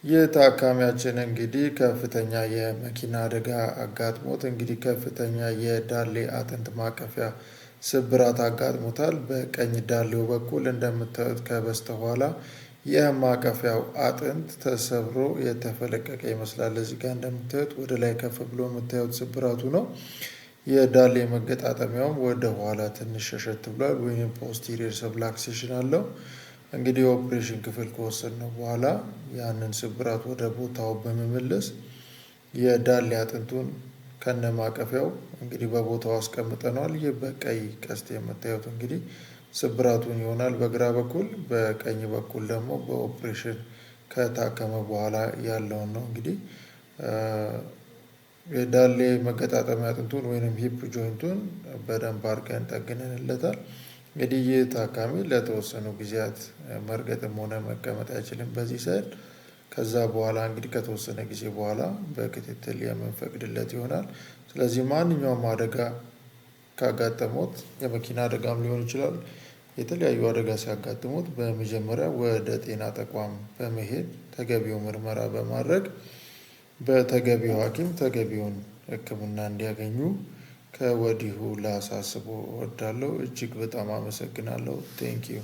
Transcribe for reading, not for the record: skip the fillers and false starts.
ይህ ታካሚያችን እንግዲህ ከፍተኛ የመኪና አደጋ አጋጥሞት እንግዲህ ከፍተኛ የዳሌ አጥንት ማቀፊያ ስብራት አጋጥሞታል። በቀኝ ዳሌው በኩል እንደምታዩት ከበስተኋላ የማቀፊያው አጥንት ተሰብሮ የተፈለቀቀ ይመስላል። እዚህ ጋር እንደምታዩት ወደ ላይ ከፍ ብሎ የምታዩት ስብራቱ ነው። የዳሌ መገጣጠሚያውም ወደ ኋላ ትንሽ ሸሸት ብሏል፣ ወይም posterior subluxation አለው። እንግዲህ የኦፕሬሽን ክፍል ከወሰድነው በኋላ ያንን ስብራት ወደ ቦታው በመመለስ የዳሌ አጥንቱን ከነማቀፊያው እንግዲህ በቦታው አስቀምጠነዋል። ይህ በቀይ ቀስት የምታዩት እንግዲህ ስብራቱን ይሆናል በግራ በኩል፣ በቀኝ በኩል ደግሞ በኦፕሬሽን ከታከመ በኋላ ያለውን ነው። እንግዲህ የዳሌ መገጣጠሚያ አጥንቱን ወይንም hip joint ኡን በደንብ አድርገን ጠግነንለታል። እንግዲህ ይህ ታካሚ ለተወሰኑ ጊዜያት መርገጥም ሆነ መቀመጥ አይችልም በዚህ side። ከዛ በኋላ እንግዲህ ከተወሰነ ጊዜ በኋላ በክትትል የምንፈቅድለት ይሆናል። ስለዚህ ማንኛውም አደጋ ካጋጠሞት፣ የመኪና አደጋም ሊሆን ይችላል፣ የተለያዩ አደጋ ሲያጋጥሙት በመጀመሪያ ወደ ጤና ተቋም በመሄድ ተገቢው ምርመራ በማድረግ በተገቢው ሐኪም ተገቢውን ሕክምና እንዲያገኙ ከወዲሁ ላሳስቦ እወዳለሁ። እጅግ በጣም አመሰግናለሁ። Thank you.